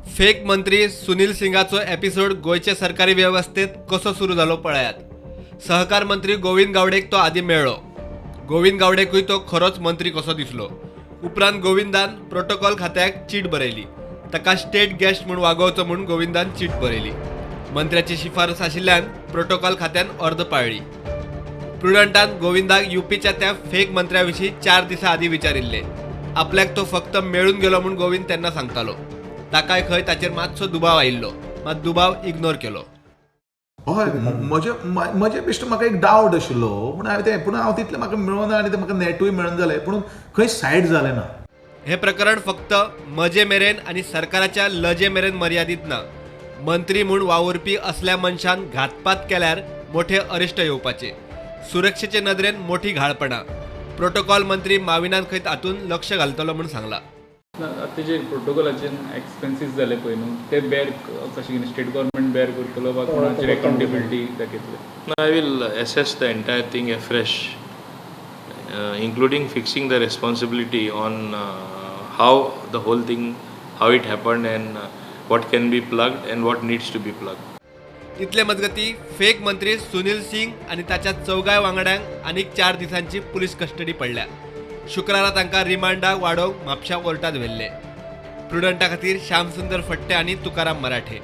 Fake मंत्री Sunil सिंगाचो episode गोंयचे सरकारी वेवस्थेत कसो सुरू जालो पळयात. सहकार मंत्री गोविंद गावडेक तो आदी मेळ्ळो. गोविंद गावडेकूय तो खरोच मंत्री कसो दिसलो. उपरांत गोविंदान प्रोटोकॉल खात्याक चीट बरयली. ताका स्टेट गेस्ट म्हूण वागोवचो म्हूण गोविंदान चीट बरयली. मंत्र्याची शिफारस आशिल्ल्यान प्रोटोकॉल खात्यान अर्द पाळ्ळी. प्रुडंटान गोविंदाक युपीच्या त्या फेक मंत्र्या विशीं 4 दिसां आदीं विचारिल्लें. आपल्याक तो फक्त मेळून गेलो म्हूण गोविंद तेन्ना सांगतालो. ताकाय खंय ताचेर मातसो दुबाव आयिल्लो, मात दुबाव इग्नोर केलो. हय, म्हजे म्हजे बेश्टो म्हाका एक डावट आशिल्लो, पूण हांवें तें, पूण हांव तितलें म्हाका मेळना आनी तें म्हाका नेटूय मेळना जालें, पूण खंय सायड जालें ना. हें प्रकरण फक्त मजे मेरेन आनी सरकाराच्या लजे मेरेन मर्यादीत ना. मंत्री म्हूण वावुरपी असल्या मनशान घातपात केल्यार मोठे अरिश्ट येवपाचे. सुरक्षेचे नदरेन मोठी घाळपणां. प्रोटोकॉल मंत्री माविनान खंय तातूंत लक्ष घालतलो म्हूण सांगलां. ना, आतां जे प्रोटोकॉलाचे एक्सपेन्सीस जाले पळय न्हू, ते बेर कशें कितें स्टेट गव्हर्मेंट बेर करतलो वा कोणाचेर अकाउंटेबिलिटी दाखयतले? I will assess the entire thing afresh, including fixing the responsibility on how the whole thing, how it happened and what can be plugged and what needs to be plugged. इतले मजगती fake मंत्री सुनील सिंग आनी ताच्या चौगाय वांगड्यांक आनीक 4 दिसांची police custody पडल्या. शुक्रारा तांकां रिमांडाक वाडोवंक म्हापशा कोर्टात व्हेल्ले. प्रुडंटा खातीर श्यामसुंदर फट्टे आनी तुकाराम मराठे.